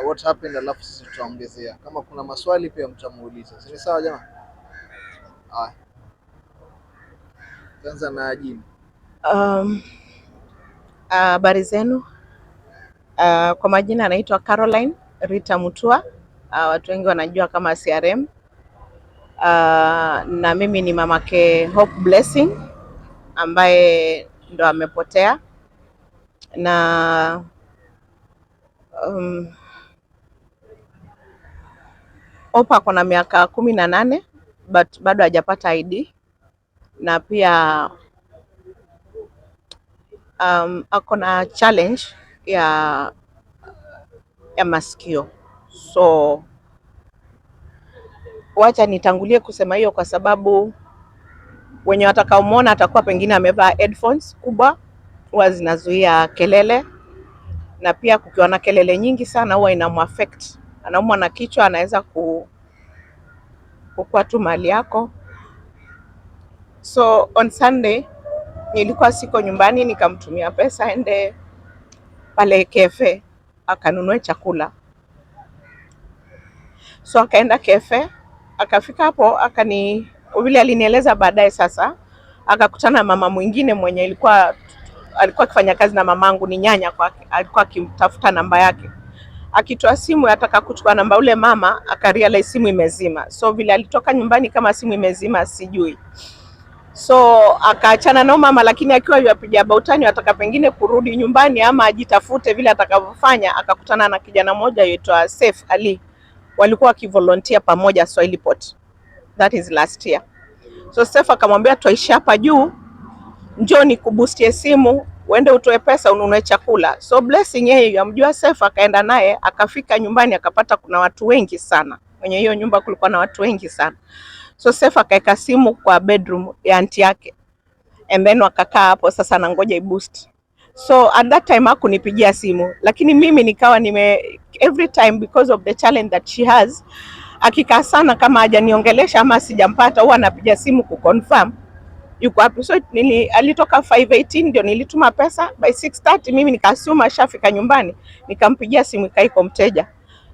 What happened, alafu sisi tutaongezea. Kama kuna maswali pia mtamuuliza. Si ni sawa jamaa? Haya. Tuanza na Jim. Habari zenu. Kwa majina anaitwa Caroline Rita Mutua. Watu wengi wanajua kama CRM. Na mimi ni mamake Hope Blessing ambaye ndo amepotea na Hope ako na miaka 18 but bado hajapata ID na pia ako na challenge ya masikio. So wacha nitangulie kusema hiyo kwa sababu wenye watakaomwona atakuwa pengine amevaa headphones kubwa, huwa zinazuia kelele, na pia kukiwa na kelele nyingi sana huwa inamuaffect, anaumwa na kichwa, anaweza kukua tu mali yako. So on Sunday nilikuwa siko nyumbani, nikamtumia pesa aende pale cafe akanunue chakula. So akaenda cafe, akafika hapo akani vile alinieleza baadaye sasa, akakutana na mama mwingine mwenye alikuwa akifanya kazi na mamangu, ni nyanya kwake, alikuwa akimtafuta namba yake. Akitoa simu ataka kuchukua namba ule mama, akarealize simu imezima. So vile alitoka nyumbani kama simu imezima sijui. So akaachana nao mama, lakini akiwa yuapiga bautani ataka pengine kurudi nyumbani ama ajitafute vile atakavyofanya, akakutana na kijana mmoja aitwa Saif Ali, walikuwa wakivolunteer pamoja Swahili Pot, that is last year. So Saif akamwambia twaishi hapa juu, njoo nikuboostie simu uende utoe pesa ununue chakula. So Blessing yeye yamjua Saif, akaenda naye akafika nyumbani akapata kuna watu wengi sana kwenye hiyo nyumba, kulikuwa na watu wengi sana. So Saif akaeka simu kwa bedroom ya auntie yake and then wakakaa hapo sasa nangoja iboost. So at that time hakunipigia simu, lakini mimi nikawa nime every time because of the challenge that she has, akikaa sana kama hajaniongelesha ama sijampata, huwa anapiga simu kuconfirm yuko wapi. So alitoka 5:18 ndio nilituma pesa by 6:30 mimi nikaassume ashafika nyumbani, nikampigia simu ikawa iko mteja.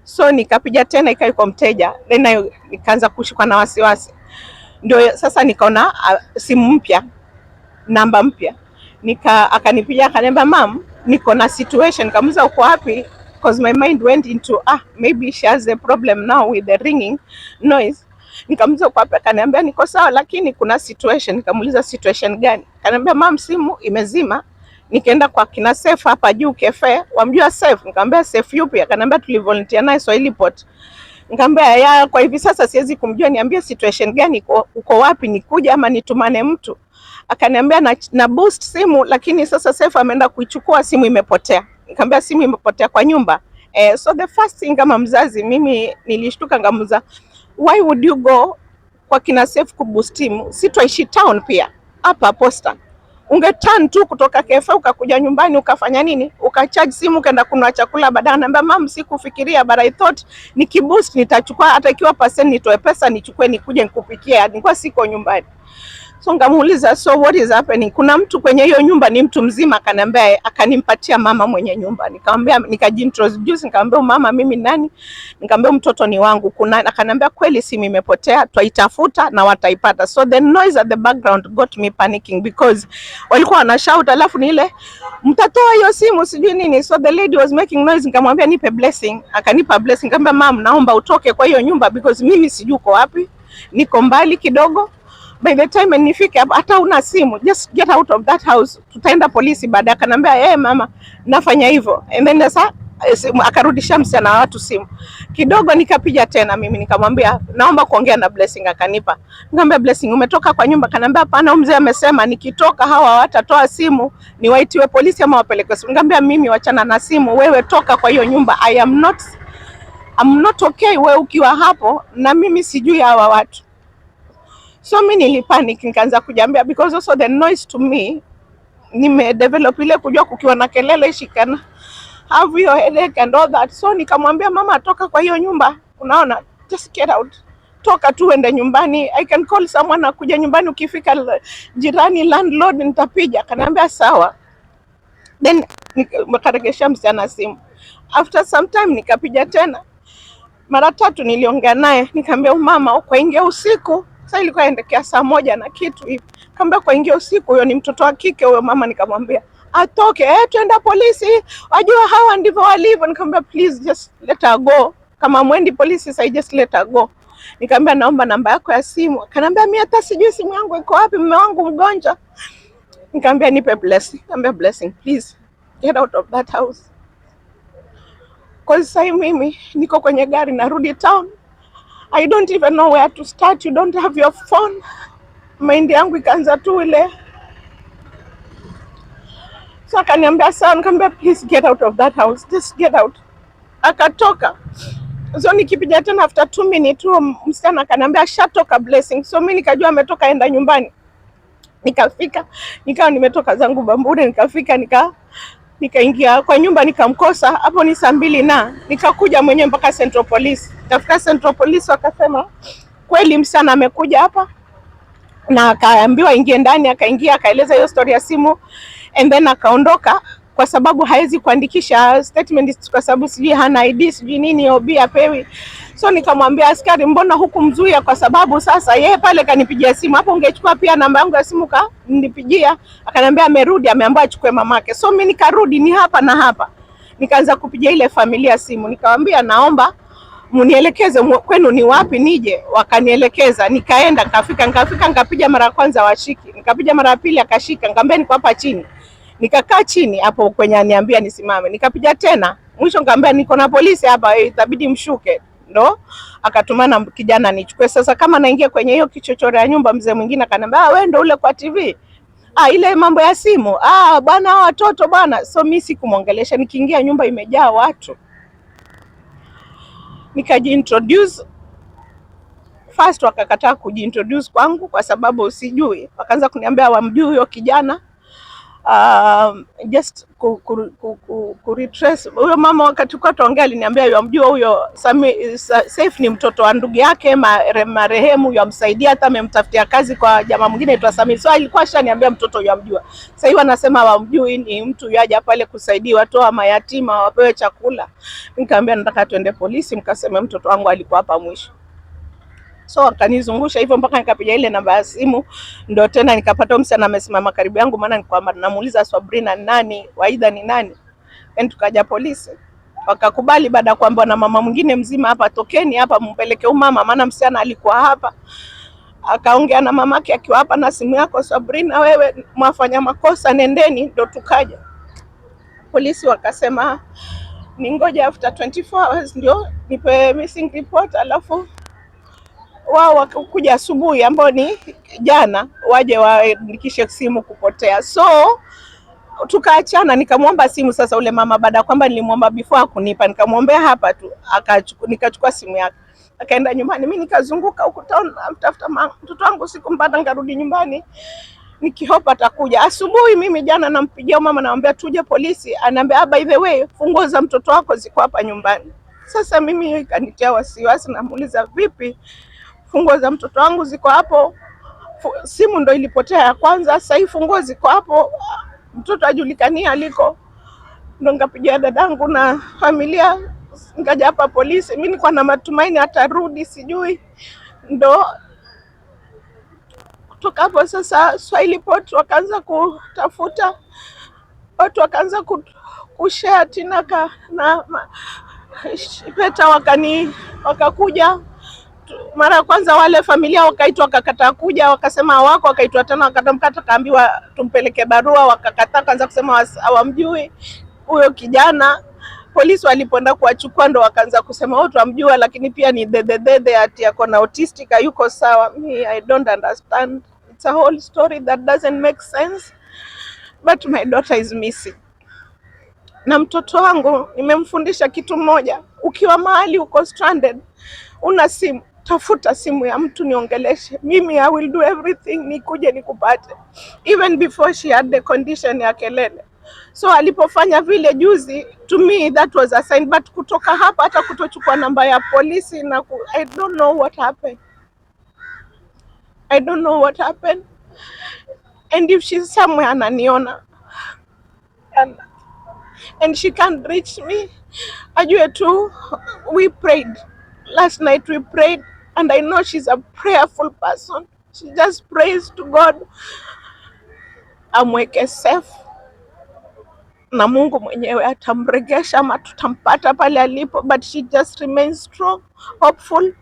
So nikapiga tena ikawa iko mteja, then nikaanza kushikwa na wasiwasi. Ndio sasa nikaona simu mpya, namba mpya, akanipigia akaniambia, "Mum, niko na situation." Nikamuuliza, "Uko wapi?" Because my mind went into, ah, maybe she has a problem now with the ringing noise. Nikamuuliza, "Uko wapi?" Akaniambia, "Niko sawa, lakini kuna situation." Nikamuuliza, "Situation gani?" Akaniambia, "Mum, simu imezima, nikaenda kwa kina Saif hapa juu cafe, wamjua Saif?" Nikamwambia, "Saif yupi?" Akaniambia, "Tulivolunteer naye Swahili Pot." Nikamwambia, "Ya, kwa hivi sasa siwezi kumjua, niambie situation gani, uko wapi, nikuja ama nitumane mtu?" Akaniambia, na boost simu, lakini sasa Saif ameenda kuichukua, simu imepotea." Nikamwambia, "Simu imepotea kwa nyumba?" So the first thing kama mzazi mimi nilishtuka, nikamuuliza, "Why would you go kwa kina Saif kuboost simu? Si twaishi town pia hapa Posta? Ungeturn tu kutoka cafe ukakuja nyumbani ukafanya nini, ukacharge simu, ukaenda kununua chakula baadaye." Ananiambia, "Mum, sikufikiria, but I thought nikiboost nitachukua hata ikiwa percent, nitoe pesa nichukue nikuje nikupikie, nilikuwa siko nyumbani." So nikamuuliza, "So what is happening? Kuna mtu kwenye hiyo nyumba, ni mtu mzima?" Akaniambia, akanimpatia mama mwenye nyumba. Nikamwambia, nikajiintroduce, nikamwambia, "Mama, mimi nani?" Nikamwambia, "Mtoto ni wangu." Kuna akaniambia, "Kweli simu imepotea, twaitafuta na wataipata." So the noise at the background got me panicking because walikuwa wana shout, alafu ni ile mtatoa hiyo simu sijui nini. So the lady was making noise, nikamwambia, "Nipe Blessing." Akanipa Blessing. Nikamwambia, "Mum, naomba utoke kwa hiyo nyumba because mimi sijui uko wapi, niko mbali kidogo, by the time nifike hapa hata una simu, just get out of that house, tutaenda polisi baadaye." Akanambia, "Eh, mama, nafanya hivyo." And then sasa akarudisha msichana wa watu simu kidogo. Nikapiga tena mimi nikamwambia, "Naomba kuongea na Blessing." Akanipa. Nikamwambia, "Blessing, umetoka kwa nyumba?" Akaniambia, "Hapana, huyu mzee amesema nikitoka hawa hawatatoa simu, niwaitiwe polisi ama wapelekwe simu." Nikamwambia, "Mimi wachana na simu, wewe toka kwa hiyo nyumba. I am not I'm not okay wewe ukiwa hapo na mimi sijui hawa watu." So mi nilipanic, nikaanza kujiambia because also the noise to me, nimedevelop ile kujua kukiwa na kelele she can have your headache and all that. So nikamwambia, "Mama, toka kwa hiyo nyumba, unaona, just get out, toka tu uende nyumbani. I can call someone akuja nyumbani, ukifika jirani, landlord nitapiga." Akaniambia, "Sawa." Then nikaregesha msichana simu. After some time nikapiga tena mara tatu, niliongea naye, nikamwambia mama, uko ingia usiku. Sasa ilikuwa endekea saa moja na kitu hivi, nikamwambia kwa ingia usiku, huyo ni mtoto wa kike huyo mama. Nikamwambia atoke, eh, twenda polisi, wajua hawa ndivyo walivyo. Nikamwambia please just let her go, kama mwendi polisi sasa, just let her go. Nikamwambia naomba namba yako ya simu, akaniambia mimi hata sijui simu yangu iko wapi, mume wangu mgonjwa. Nikamwambia nipe Blessing, nikamwambia Blessing, please get out of that house. Kwa sasa mimi niko kwenye gari narudi town. I don't even know where to start. You don't have your phone. Mind yangu ikaanza tu ile. So akaniambia sawa, nikamwambia please get out of that house. Just get out. Akatoka. So nikipiga tena after 2 minutes huo msichana akaniambia ashatoka Blessing. So mimi nikajua ametoka enda nyumbani. Nikafika, nikawa nimetoka zangu Bamburi, nikafika nikaingia kwa nyumba nikamkosa. Hapo ni saa mbili na nikakuja mwenyewe mpaka Central Police. Nikafika Central Police wakasema kweli msichana amekuja hapa na akaambiwa ingie ndani, akaingia akaeleza hiyo story ya simu and then akaondoka kwa sababu hawezi kuandikisha statement kwa sababu sijui hana ID sijui nini OB apewi. So nikamwambia askari, mbona hukumzuia? Kwa sababu sasa yeye pale kanipigia simu hapo, ungechukua pia namba yangu ya simu kanipigia. Akaniambia amerudi, ameambiwa achukue mamake. So mimi nikarudi ni hapa na hapa, nikaanza kupigia ile familia simu, nikamwambia naomba mnielekeze kwenu ni wapi nije. Wakanielekeza, nikaenda nikafika, nikapiga mara ya kwanza washiki, nikapiga mara ya pili akashika, nikamwambia niko hapa chini. Nikakaa chini hapo kwenye aniambia nisimame, nikapiga tena mwisho, nikamwambia niko na polisi hapa, itabidi mshuke. Ndo akatumana kijana nichukue. Sasa kama naingia kwenye hiyo kichochoro ya nyumba, mzee mwingine akaniambia, ah, wewe ndo ule kwa TV. Ah, ile mambo ya simu. Ah, bwana hao watoto bwana. So mimi sikumwongelesha, nikiingia nyumba imejaa watu. Nikajiintroduce first, wakakataa kujiintroduce kwangu kwa sababu sijui, wakaanza kuniambia wamjui huyo kijana. Just ku retrace huyo mama, wakati kwa tuongea aliniambia yamjua huyo Saif ni mtoto wa ndugu yake marehemu, yamsaidia hata amemtafutia kazi kwa jamaa mwingine aitwa Sami. So alikuwa ashaniambia mtoto yamjua. Sasa hivi anasema wamjui, ni mtu yaja pale kusaidia watoa mayatima wapewe chakula. Nikamwambia nataka tuende polisi, mkaseme mtoto wangu alikuwa hapa mwisho. So akanizungusha hivyo mpaka nikapiga ile namba ya simu, ndo tena nikapata msichana amesimama karibu yangu, maana nilikuwa namuuliza Sabrina ni nani, Waida ni nani. Then tukaja polisi wakakubali, baada ya kuambiwa na mama mwingine mzima hapa, tokeni hapa mumpeleke huyu mama, maana msichana alikuwa hapa. Akaongea na mamake akiwa hapa na simu yako Sabrina, wewe mwafanya makosa, nendeni. Ndo tukaja polisi wakasema ningoje after 24 hours ndio nipe missing report, alafu wao wakakuja asubuhi ambao ni jana, waje waandikishe simu kupotea. So tukaachana, nikamwomba simu sasa ule mama, baada ya kwamba nilimwomba before akunipa, nikamwombea hapa tu, nikachukua simu yake akaenda nyumbani. Mimi nikazunguka huku town namtafuta mtoto wangu, sikumpata, nikarudi nyumbani nikihope atakuja asubuhi. Mimi jana nampigia mama, namwambia tuje polisi, anaambia ah, by the way funguo za mtoto wako ziko hapa nyumbani. Sasa mimi hiyo ikanitia wasiwasi, namuuliza vipi, funguo za mtoto wangu ziko hapo? Simu ndo ilipotea ya kwanza, sasa hii funguo ziko hapo, mtoto ajulikani aliko. Ndo nikapigia dadangu na familia, nikaja hapa polisi. Mimi nilikuwa na matumaini atarudi, sijui ndo kutoka hapo sasa Swahili Pot wakaanza kutafuta watu, wakaanza kushare Tina na Peta wakakuja mara ya kwanza wale familia wakaitwa wakakataa kuja, wakasema hawako, wakaitwa tena wakatamka, kaambiwa tumpeleke barua, wakakataa, kaanza kusema hawamjui huyo kijana. Polisi walipoenda kuwachukua ndo wakaanza kusema oh, twamjua, lakini pia ni dededede ati ako na autistic, hayuko sawa. Me, I don't understand. It's a whole story that doesn't make sense, but my daughter is missing. Na mtoto wangu nimemfundisha kitu moja, ukiwa mahali uko stranded, una simu, tafuta simu ya mtu niongeleshe mimi. I will do everything nikuje nikupate, even before she had the condition ya kelele. So alipofanya vile juzi, to me that was a sign, but kutoka hapa hata kutochukua namba ya polisi na I don't know what happened. I don't know what happened, and if she's somewhere ananiona and and she can't reach me, ajue tu we prayed last night, we prayed, and I know she's a prayerful person. She just prays to God amweke safe na Mungu mwenyewe atamregesha ama tutampata pale alipo, but she just remains strong, hopeful,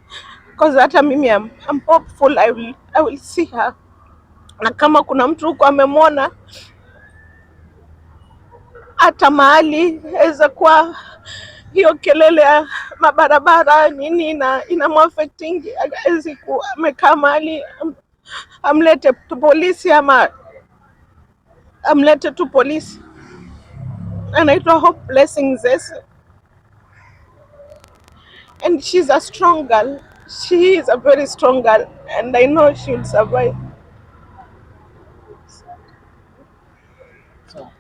because hata mimi I'm hopeful I will see her. Na kama kuna mtu huko amemwona hata mahali aweza kuwa hiyo kelele ya mabarabara nini na inamuaffecting, hawezi ku amekaa mahali, amlete tu polisi ama amlete tu polisi. Anaitwa Hope Blessing Zesi and she's a strong girl. She is a very strong girl and I know she will survive. Sawa.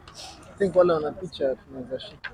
I think wale wana picha tunaweza shika.